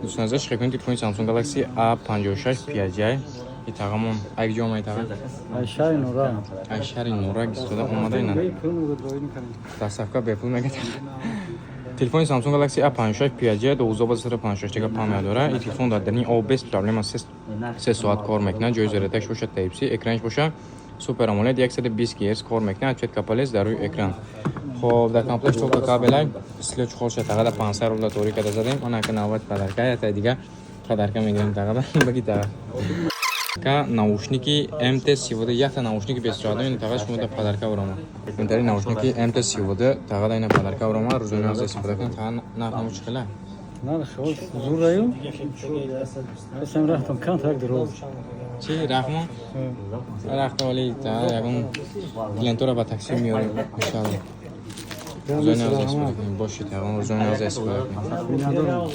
Дӯстон азиз, шикони телефони Samsung Galaxy A56 5G и тағамон ай ҷо омаи, таға? Ай шаҳри Нора. Ай шаҳри Нора истода омада ина. Бепул мегӯд. Доставка бепул мегӯяд. Телефони Samsung Galaxy A56 5G 12356 га память дора. Ин телефон дар дарини об без проблема 3 соат кор мекунад. Ҷои зарядкаш бошад Type-C, экранаш боша Super AMOLED, 120 Гц кор мекунад, отпечатка палец дар рӯи экран. Хоб, дар комплект чорта кабелай, стило, чехолша тағада 500 рубла торӣ када задем. Ана ка навбат подарка, ята дига подарка мегирем тағада. Баги таға. Ка наушники MT32, якта наушники бесчода ин таға шумо да подарка барома. Интари наушники MT32 тағада ина подарка барома, рӯзона аз истифода кунед. Таға нарх намо чӣ хела? Нарх зураю. Асам рахтам кан так дроз. Чӣ рахмо? Рахта вали та ягон клиентура ба такси меорем, иншалло. Рӯзони аз истифода кунед. Бошед, ягон рӯзони аз истифода кунед. Миннатдорам.